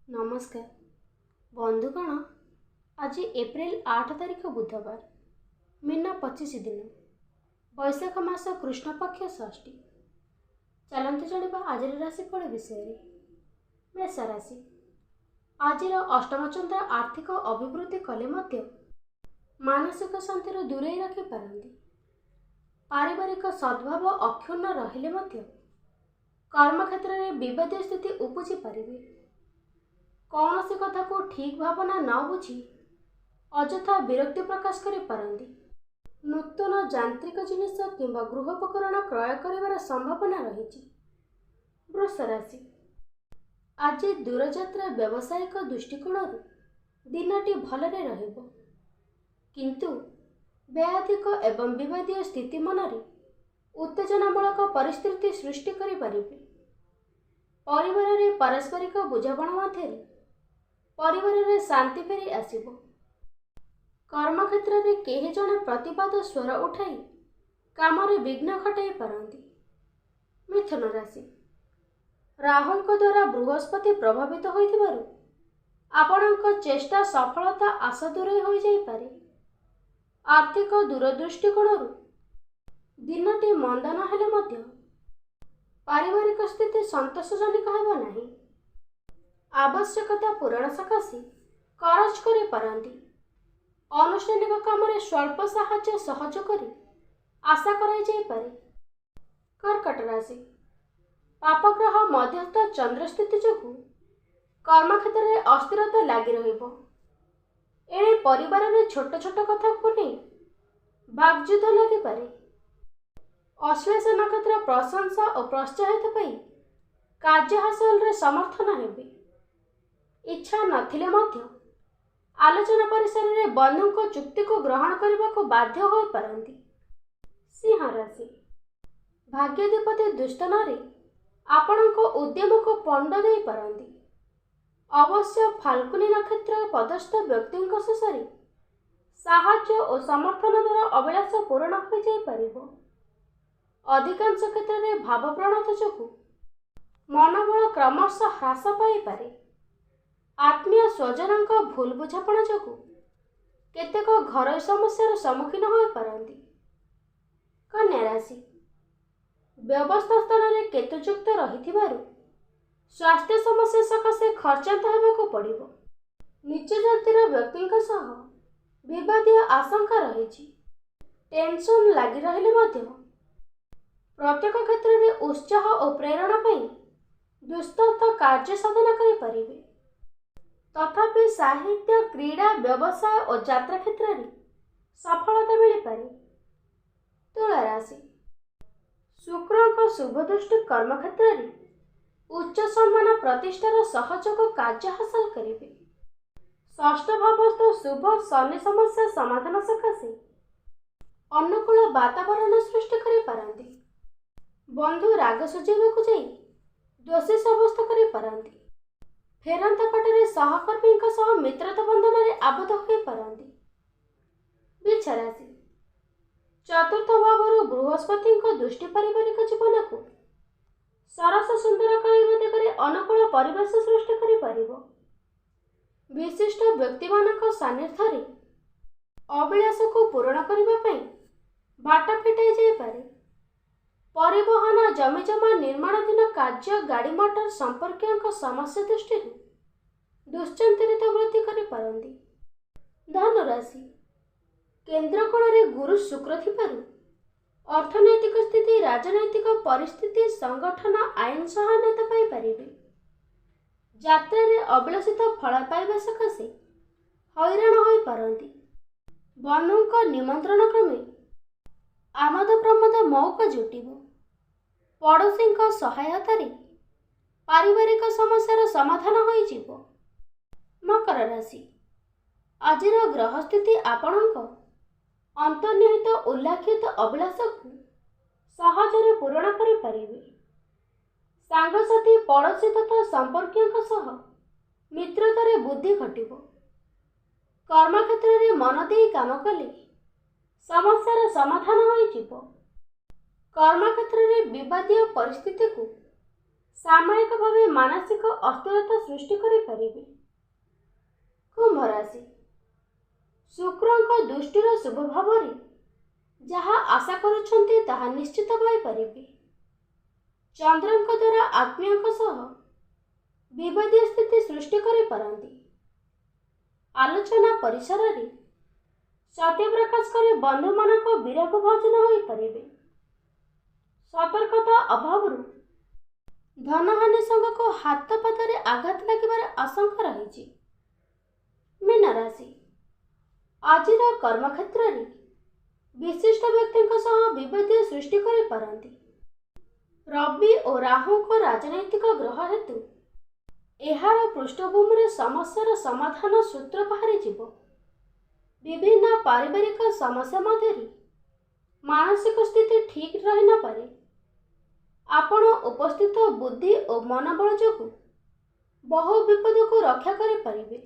ନମସ୍କାର ବନ୍ଧୁଗଣ, ଆଜି ଏପ୍ରିଲ 8 ତାରିଖ ବୁଧବାର, ମୀନ 25 ଦିନ, ବୈଶାଖ ମାସ କୃଷ୍ଣପକ୍ଷ ଷଷ୍ଠୀ। ଚାଲନ୍ତୁ ଜାଣିବା ଆଜିର ରାଶିଫଳ ବିଷୟରେ। ମେଷ ରାଶି, ଆଜିର ଅଷ୍ଟମ ଚନ୍ଦ୍ର ଆର୍ଥିକ ଅଭିବୃଦ୍ଧି କଲେ ମଧ୍ୟ ମାନସିକ ଶାନ୍ତିରୁ ଦୂରେଇ ରଖିପାରନ୍ତି। ପାରିବାରିକ ସଦ୍ଭାବ ଅକ୍ଷୁଣ୍ଣ ରହିଲେ ମଧ୍ୟ କର୍ମକ୍ଷେତ୍ରରେ ବିବାଦୀୟ ସ୍ଥିତି ଉପୁଜି ପାରିବେ। କୌଣସି କଥାକୁ ଠିକ୍ ଭାବନା ନ ବୁଝି ଅଯଥା ବିରକ୍ତି ପ୍ରକାଶ କରିପାରନ୍ତି। ନୂତନ ଯାନ୍ତ୍ରିକ ଜିନିଷ କିମ୍ବା ଗୃହୋପକରଣ କ୍ରୟ କରିବାର ସମ୍ଭାବନା ରହିଛି। ବୃଷ ରାଶି, ଆଜି ଦୂରଯାତ୍ରା ବ୍ୟବସାୟିକ ଦୃଷ୍ଟିକୋଣରୁ ଦିନଟି ଭଲରେ ରହିବ, କିନ୍ତୁ ବ୍ୟୟାଧିକ ଏବଂ ବିବାଦୀୟ ସ୍ଥିତି ମନରେ ଉତ୍ତେଜନାମୂଳକ ପରିସ୍ଥିତି ସୃଷ୍ଟି କରିପାରିବେ। ପରିବାରରେ ପାରସ୍ପରିକ ବୁଝାମଣା ମଧ୍ୟରେ ପରିବାରରେ ଶାନ୍ତି ଫେରି ଆସିବ। କର୍ମକ୍ଷେତ୍ରରେ କେହି ଜଣେ ପ୍ରତିବାଦ ସ୍ୱର ଉଠାଇ କାମରେ ବିଘ୍ନ ଘଟାଇ ପାରନ୍ତି। ମିଥୁନ ରାଶି, ରାହୁଙ୍କ ଦ୍ୱାରା ବୃହସ୍ପତି ପ୍ରଭାବିତ ହୋଇଥିବାରୁ ଆପଣଙ୍କ ଚେଷ୍ଟା ସଫଳତା ଆଶା ଦୂରେଇ ହୋଇଯାଇପାରେ। ଆର୍ଥିକ ଦୂରଦୃଷ୍ଟିକୋଣରୁ ଦିନଟି ମନ୍ଦ ନ ହେଲେ ମଧ୍ୟ ପାରିବାରିକ ସ୍ଥିତି ସନ୍ତୋଷଜନକ ହେବ ନାହିଁ। ଆବଶ୍ୟକତା ପୂରଣ ସକାଶେ କରଜ କରିପାରନ୍ତି। ଆନୁଷ୍ଠାନିକ କାମରେ ସ୍ୱଳ୍ପ ସାହାଯ୍ୟ ସହଯୋଗରେ ଆଶା କରାଯାଇପାରେ। କର୍କଟ ରାଶି, ପାପଗ୍ରହ ମଧ୍ୟସ୍ଥ ଚନ୍ଦ୍ର ସ୍ଥିତି ଯୋଗୁଁ କର୍ମକ୍ଷେତ୍ରରେ ଅସ୍ଥିରତା ଲାଗି ରହିବ। ଏଣେ ପରିବାରରେ ଛୋଟ ଛୋଟ କଥାକୁ ନେଇ ବାକ୍ଯୁଦ୍ଧ ଲାଗିପାରେ। ଅଶ୍ଳେଷ ନକ୍ଷତ୍ର ପ୍ରଶଂସା ଓ ପ୍ରୋତ୍ସାହିତ ପାଇ କାର୍ଯ୍ୟ ହାସଲରେ ସମର୍ଥନ ହେବେ। ଇଚ୍ଛା ନଥିଲେ ମଧ୍ୟ ଆଲୋଚନା ପରିସରରେ ବନ୍ଧୁଙ୍କ ଚୁକ୍ତିକୁ ଗ୍ରହଣ କରିବାକୁ ବାଧ୍ୟ ହୋଇପାରନ୍ତି। ସିଂହ ରାଶି, ଭାଗ୍ୟାଧିପତି ଦୁସ୍ଥାନରେ ଆପଣଙ୍କ ଉଦ୍ୟମକୁ ପଣ୍ଡ ଦେଇପାରନ୍ତି। ଅବଶ୍ୟ ଫାଲ୍ଗୁନୀ ନକ୍ଷତ୍ର ପଦସ୍ଥ ବ୍ୟକ୍ତିଙ୍କ ଶେଷରେ ସାହାଯ୍ୟ ଓ ସମର୍ଥନ ଦ୍ୱାରା ଅଭିଳାଷ ପୂରଣ ହୋଇଯାଇପାରିବ। ଅଧିକାଂଶ କ୍ଷେତ୍ରରେ ଭାବପ୍ରବଣତା ଯୋଗୁଁ ମନୋବଳ କ୍ରମଶଃ ହ୍ରାସ ପାଇପାରେ। ଆତ୍ମୀୟ ସ୍ୱଜନଙ୍କ ଭୁଲ ବୁଝାମଣା ଯୋଗୁଁ କେତେକ ଘରୋଇ ସମସ୍ୟାର ସମ୍ମୁଖୀନ ହୋଇପାରନ୍ତି। କନ୍ୟା ରାଶି, ବ୍ୟବସ୍ଥା ସ୍ଥାନରେ କେତୁଯୁକ୍ତ ରହିଥିବାରୁ ସ୍ୱାସ୍ଥ୍ୟ ସମସ୍ୟା ସକାଶେ ଖର୍ଚ୍ଚାନ୍ତ ହେବାକୁ ପଡ଼ିବ। ନିଚ ଜାତିର ବ୍ୟକ୍ତିଙ୍କ ସହ ବିବାଦୀୟ ଆଶଙ୍କା ରହିଛି। ଟେନସନ୍ ଲାଗି ରହିଲେ ମଧ୍ୟ ପ୍ରତ୍ୟେକ କ୍ଷେତ୍ରରେ ଉତ୍ସାହ ଓ ପ୍ରେରଣା ପାଇଁ ଦୁସ୍ତର୍ଥ କାର୍ଯ୍ୟ ସାଧନ କରିପାରିବେ। ତଥାପି ସାହିତ୍ୟ, କ୍ରୀଡ଼ା, ବ୍ୟବସାୟ ଓ ଯାତ୍ରା କ୍ଷେତ୍ରରେ ସଫଳତା ମିଳିପାରେ। ତୁଳା ରାଶି, ଶୁକ୍ରଙ୍କ ଶୁଭଦୃଷ୍ଟି କର୍ମକ୍ଷେତ୍ରରେ ଉଚ୍ଚ ସମ୍ମାନ ପ୍ରତିଷ୍ଠାର ସହଯୋଗ କାର୍ଯ୍ୟ ହାସଲ କରିବେ। ଷଷ୍ଠ ଭାବସ୍ଥ ଶୁଭ ଶନି ସମସ୍ୟା ସମାଧାନ ସକାଶେ ଅନୁକୂଳ ବାତାବରଣ ସୃଷ୍ଟି କରିପାରନ୍ତି। ବନ୍ଧୁ ରାଗ ସୁଝାଇବାକୁ ଯାଇ ଦୋଷୀ ସାବ୍ୟସ୍ତ କରିପାରନ୍ତି। ଫେରନ୍ତା ବାଟରେ ସହକର୍ମୀଙ୍କ ସହ ମିତ୍ରତା ବନ୍ଧନରେ ଆବଦ୍ଧ ହୋଇପାରନ୍ତି। ବିଛା ରାଶି, ଚତୁର୍ଥ ଭାବରୁ ବୃହସ୍ପତିଙ୍କ ଦୃଷ୍ଟି ପାରିବାରିକ ଜୀବନକୁ ସରସ ସୁନ୍ଦର କରିବା ଦିଗରେ ଅନୁକୂଳ ପରିବେଶ ସୃଷ୍ଟି କରିପାରିବ। ବିଶିଷ୍ଟ ବ୍ୟକ୍ତିମାନଙ୍କ ସାନ୍ନିଧ୍ୟରେ ଅଭିଳାଷକୁ ପୂରଣ କରିବା ପାଇଁ ବାଟ ଫିଟାଇ ଯାଇପାରେ। ପରିବହନ, ଜମିଜମା, ନିର୍ମାଣାଧୀନ କାର୍ଯ୍ୟ, ଗାଡ଼ି ମଟର ସମ୍ପର୍କୀୟଙ୍କ ସମସ୍ୟା ଦୃଷ୍ଟିରୁ ଦୁଶ୍ଚିନ୍ତିତ ବୃଦ୍ଧି କରିପାରନ୍ତି। ଧନୁରାଶି, କେନ୍ଦ୍ରକୋଣରେ ଗୁରୁ ଶୁକ୍ର ଥିବାରୁ ଅର୍ଥନୈତିକ ସ୍ଥିତି, ରାଜନୈତିକ ପରିସ୍ଥିତି, ସଂଗଠନ, ଆଇନ ସହାୟତା ପାଇପାରିବେ। ଯାତ୍ରାରେ ଅଭିଳଷିତ ଫଳ ପାଇବା ସକାଶେ ହଇରାଣ ହୋଇପାରନ୍ତି। ବନ୍ଧୁଙ୍କ ନିମନ୍ତ୍ରଣ କ୍ରମେ ଆମୋଦ ପ୍ରମୋଦ ମଉକା ଜୁଟିବ। ପଡ଼ୋଶୀଙ୍କ ସହାୟତାରେ ପାରିବାରିକ ସମସ୍ୟାର ସମାଧାନ ହୋଇଯିବ। ମକର ରାଶି, ଆଜିର ଗ୍ରହ ସ୍ଥିତି ଆପଣଙ୍କ ଅନ୍ତର୍ନିହିତ ଉଲ୍ଲେଖିତ ଅଭିଳାଷକୁ ସହଜରେ ପୂରଣ କରିପାରିବେ। ସାଙ୍ଗସାଥି, ପଡ଼ୋଶୀ ତଥା ସମ୍ପର୍କୀୟଙ୍କ ସହ ମିତ୍ରତାରେ ବୃଦ୍ଧି ଘଟିବ। କର୍ମକ୍ଷେତ୍ରରେ ମନ ଦେଇ କାମ କଲେ ସମସ୍ୟାର ସମାଧାନ ହୋଇଯିବ। କର୍ମକ୍ଷେତ୍ରରେ ବିବାଦୀୟ ପରିସ୍ଥିତିକୁ ସାମୟିକ ଭାବେ ମାନସିକ ଅସ୍ଥିରତା ସୃଷ୍ଟି କରିପାରିବେ। କୁମ୍ଭ ରାଶି, ଶୁକ୍ରଙ୍କ ଦୃଷ୍ଟିର ଶୁଭ ଭାବରେ ଯାହା ଆଶା କରୁଛନ୍ତି ତାହା ନିଶ୍ଚିତ ପାଇପାରିବେ। ଚନ୍ଦ୍ରଙ୍କ ଦ୍ୱାରା ଆତ୍ମୀୟଙ୍କ ସହ ବିବାଦୀୟ ସ୍ଥିତି ସୃଷ୍ଟି କରିପାରନ୍ତି। ଆଲୋଚନା ପରିସରରେ ସତ୍ୟ ପ୍ରକାଶ କରି ବନ୍ଧୁମାନଙ୍କ ବିରାଗ ଭୋଜନ ହୋଇପାରିବେ। ସତର୍କତା ଅଭାବରୁ ଧନହାନି ସାଙ୍ଗକୁ ହାତ ପାଦରେ ଆଘାତ ଲାଗିବାର ଆଶଙ୍କା ରହିଛି। ମୀନ ରାଶି, ଆଜିର କର୍ମକ୍ଷେତ୍ରରେ ବିଶିଷ୍ଟ ବ୍ୟକ୍ତିଙ୍କ ସହ ବିବାଦୀୟ ସୃଷ୍ଟି କରିପାରନ୍ତି। ରବି ଓ ରାହୁଙ୍କ ରାଜନୈତିକ ଗ୍ରହ ହେତୁ ଏହାର ପୃଷ୍ଠଭୂମିରେ ସମସ୍ୟାର ସମାଧାନ ସୂତ୍ର ବାହାରିଯିବ। ବିଭିନ୍ନ ପାରିବାରିକ ସମସ୍ୟା ମଧ୍ୟରେ ମାନସିକ ସ୍ଥିତି ଠିକ୍ ରହିନପାରେ। ଆପଣ ଉପସ୍ଥିତ ବୁଦ୍ଧି ଓ ମନୋବଳ ଯୋଗୁଁ ବହୁ ବିପଦକୁ ରକ୍ଷା କରିପାରିବେ।